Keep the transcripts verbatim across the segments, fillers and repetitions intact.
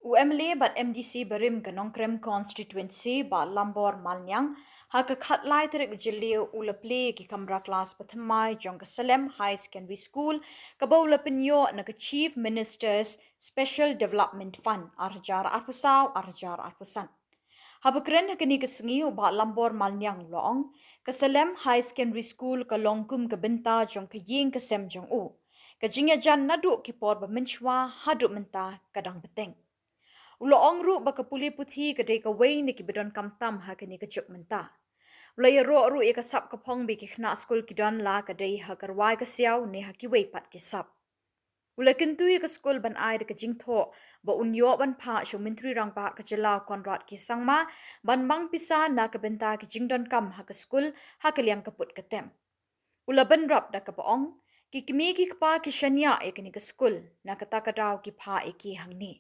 U M L A bad M D C barim ka Nongkrem Constituency, Bah Lambor Malniang, ha ka khatlai tarik u Jylliew u la plie ïa ki kamra klas ba thymmai jong ka Salem Higher Secondary School, kaba u la pynïoh na ka Chief Minister's Special Development Fund, ar hajar arphew saw, ar hajar arphew san. Haba kren ha kane ka sngi, u Bah Lambor Malniang u la ong, ka Salem Higher Secondary School ka long kum ka bynta jong ka ïing ka sem jong u. Ka jingïajan naduh ki por ba mynshuwa haduh mynta ka dang bteng. U la ong ruh ba ka pule puthi ka dei kawei na kiba donkam tam ha kane ka juk mynta. U la ïaroh ruh ïa ka sap ka phong ba ki khynnah skul ki don, la ka dei ha ka rwai ka siaw ne ha kiwei pat ki sap. U la kyntu ïa ka skul ban ai da ka jingthoh ba un ïoh ban phah sha u Myntri Rangbah ka jylla, Conrad K Sangma, ban mang pisa na ka bynta ki jingdonkam ha ka skul ha ka liang ka put ka tem. U la bynrap da kaba ong, ki kmie ki kpa ki shaniah ïa kane ka skul, na kata ka daw ki phah ïa ki hangne.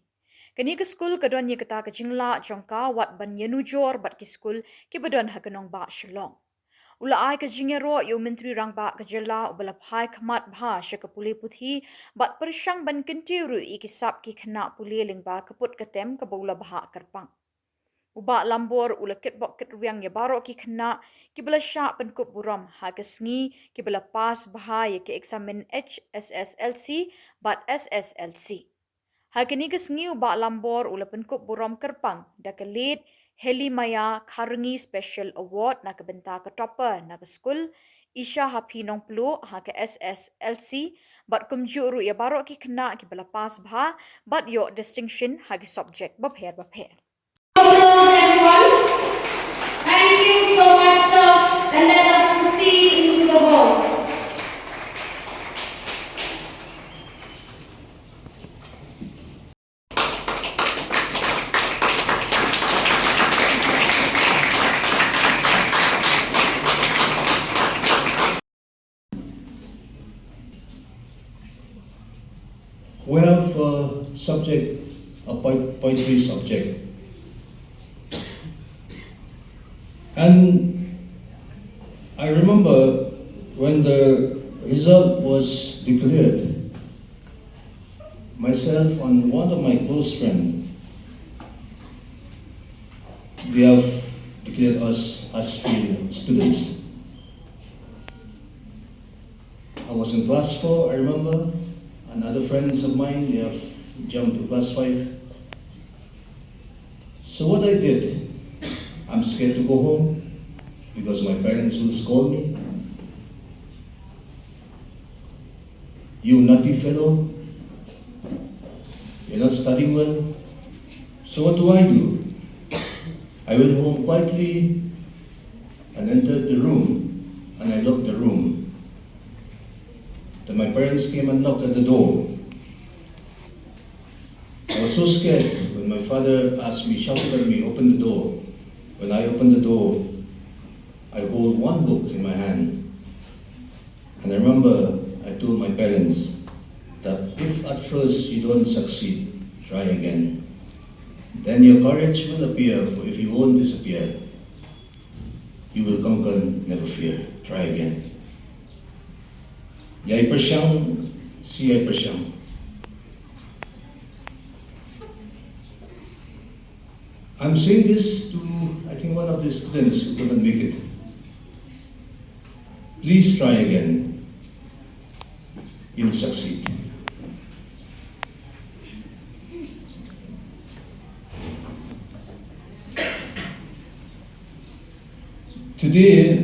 Kane ka skul ka don ïa kata ka jinglah jong ka wat ban ïanujor bad ki skul kiba don ha ka nongbah Shillong. U la ai ka jingïaroh ïa u Myntri Rangbah ka jylla uba la phai khmat bha sha ka pule puthi, bad pyrshang ban kyntiew ruh ïa ki sap ki khynnah pule lyngba ka put ka tem kaba u la bhah kyrpang. U Bah Lambor u la kitbok kitrwiang ïa baroh ki khynnah kiba la shah pynkup burom ha ka sngi, kiba la pass bha ïa ka eksamin H S S L C bad S S L C. Ha kane ka sngi u Bah Lambor u la pynkup burom kyrpang da ka Late Helimaya Kharngi Special Award na ka bynta ka topper na ka skul, Isha Haphi Nongpluh ha ka S S L C, bad kumjuh ruh ïa baroh ki khynnah kiba la pass bha bad ïoh distinction ha ki subject bapher bapher. Applause, everyone. Thank you so much, sir. And let us proceed into the hall. We have a subject, a poe-, poetry subject. And I remember when the result was declared, myself and one of my close friends, they have declared us as failed students. I was in class four, I remember, and other friends of mine, they have jumped to class five. So what I did, I'm scared to go home because my parents will scold me. "You naughty fellow, you're not studying well." So what do I do? I went home quietly and entered the room, and I locked the room. Then my parents came and knocked at the door. I was so scared when my father asked me, shouted at me, "Open the door." When I opened the door, I hold one book in my hand. And I remember I told my parents that if at first you don't succeed, try again. Then your courage will appear, for if you won't disappear, you will conquer, never fear. Try again. Ïai pyrshang, sa ïai pyrshang. I'm saying this to, I think, one of the students who couldn't make it. Please try again. You'll succeed. Today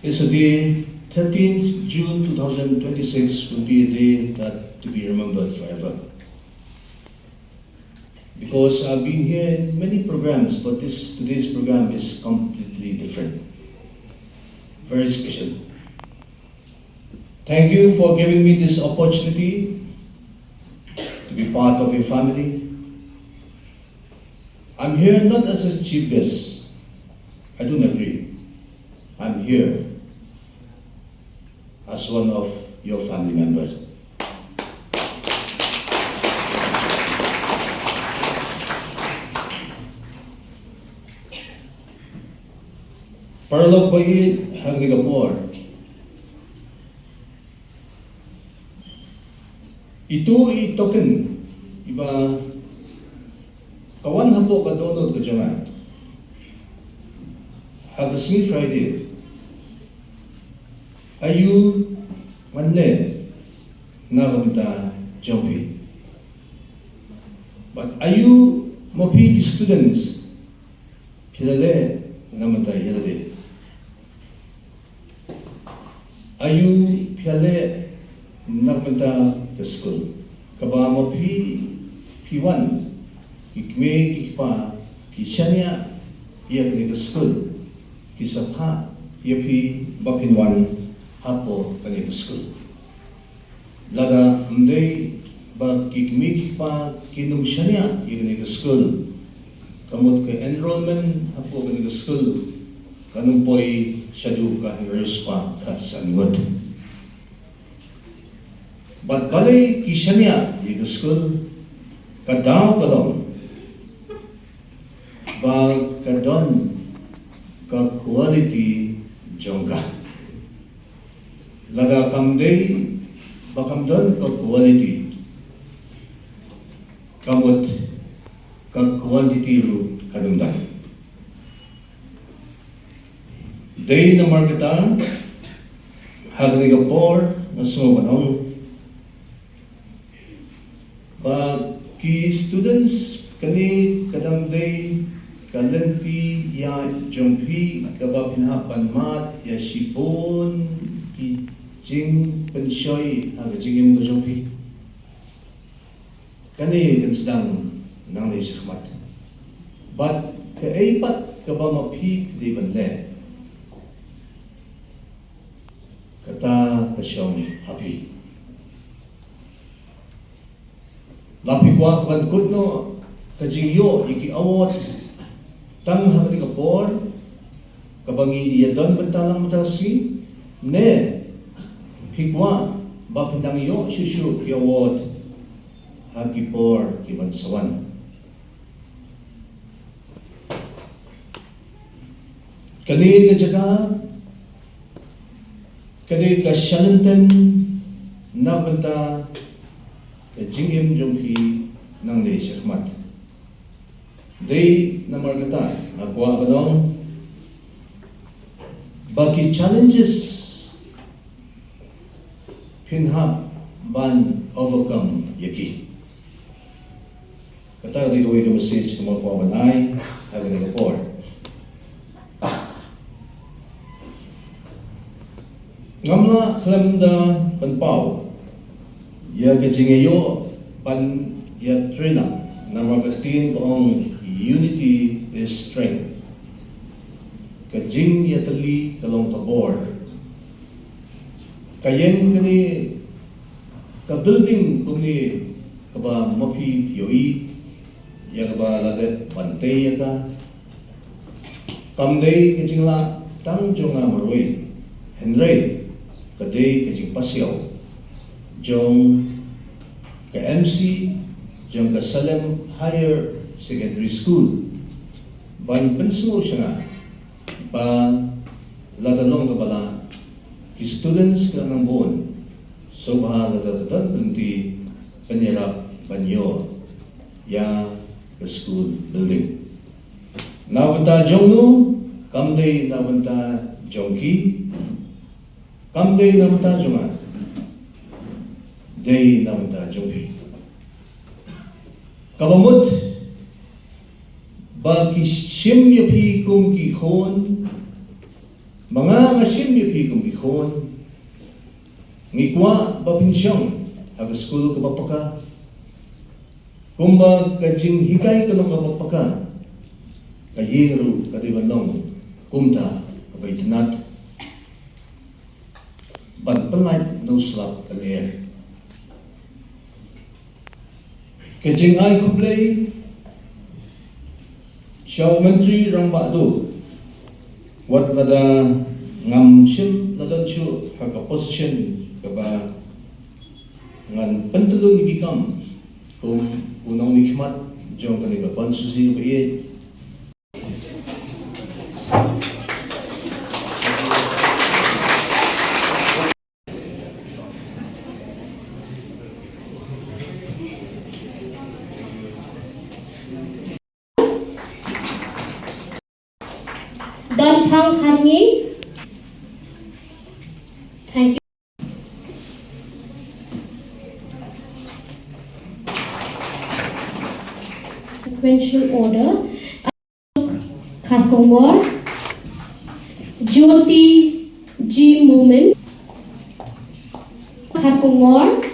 is a day, thirteenth June two thousand twenty-six will be a day that to be remembered forever. Because I've been here in many programs, but this, today's program is completely different. Very special. Thank you for giving me this opportunity to be part of your family. I'm here not as a chief guest. I don't agree. I'm here as one of your family members. Paralok ba ïeit, ha kane ka por, Ito i token iba ka wan hapoh ka dohnud ka jong nga ha ka sngi Friday. Aiu ngan leh na ka bynta jong phi? Bad aiu ma phi ki students phi la leh na ka bynta ïa lade? Aiu phi la leh na ka bynta ka skul? Kaba ma phi phi wan, ki kmie ki kpa ki shaniah ïa kane ka skul, ki sa phah ïa phi ba phin wan hapoh kane ka skul. Lada ym dei ba ki kmie ki kpa kin ym shaniah ïa kane ka skul, ka mut ka enrollment hapoh kane ka skul kan ym poi shaduh ka hynriew spah khatsan ngut. Bad balei ki shaniah ïa ka skul? Ka daw ka long ba ka don ka quality jong ka. Lada kam dei ba kam don ka quality, ka mut ka quantity ruh kan ym don. Dei namar kata, ha kane ka por nga sngew ban ong ba ki students, kane ka dang dei ka lynti ïaid jong phi kaba phin hap ban mad ïa shibun ki jingpynshoi ha ka jingim ka jong phi. Kane kan sdang nangne shakhmat. Bad kaei pat kaba ma phi phi dei ban leh, kata ka shong ha phi. La phi kwah ban kut noh ka jingïoh ïa ki award tang ha kane ka por kaba ngi ïa don bynta lang bynta sngi, ne phi kwah ba phin dang ïoh shuh shuh ki award ha ki por ki ban sa wan? Kane ka jaka ka dei ka shalynten na bynta ka jingim jong phi nangne shakhmat. Dei namar kata nga kwah ban ong ba ki challenges phin hap ban overcome ïa ki. Kata ka dei kawei ka message kaba nga kwah ban ai ha kane ka por. Ngam lah khlem da pynpaw ïa ka jingïaïoh ban ïatrei lang, namar ka ktien ka ong, "Unity is strength." Ka jingïatylli ka long ka bor. Ka ïeng kane ka building kumne kaba ma phi ïohi ïa kaba la dep ban tei ïa ka, kam dei ka jinglah tang jong nga marwei, hynrei ka dei ka jingpasiaw jong ka M C jong ka Salem Higher Secondary School ban pynsngew sha nga ba lada long kaba lah, ki students ki la nang bun, sngewbha lada don ka lynti pynïarap ban ïoh ïa ka school building. Na bynta jong u, kam dei na bynta jong ki, kam dei na bynta jong nga, dei na bynta jong phi. Kaba mut ba ki shim ïa phi kum ki khun, ma nga nga shim ïa phi kum ki khun. Ngi kwah ba phin shong ha ka skul kaba paka. Kumba ka jinghikai ka long kaba paka, ka ïing ruh ka dei ban long kumta kaba itynnat. Ban pynlait na u slap ka lyer. Ka jingai khublei sha u Myntri Rangbah Duh, wat lada ngam shym la don shuh ha ka position kaba ngan pyntylun ïa ki kam kum u nongmihkhmat jong kane ka constituency kaba ïeit. Don Thang Kharngi. Thank you. Sequential order. Kharkongor, Jyoti G Momin, Kharkongor,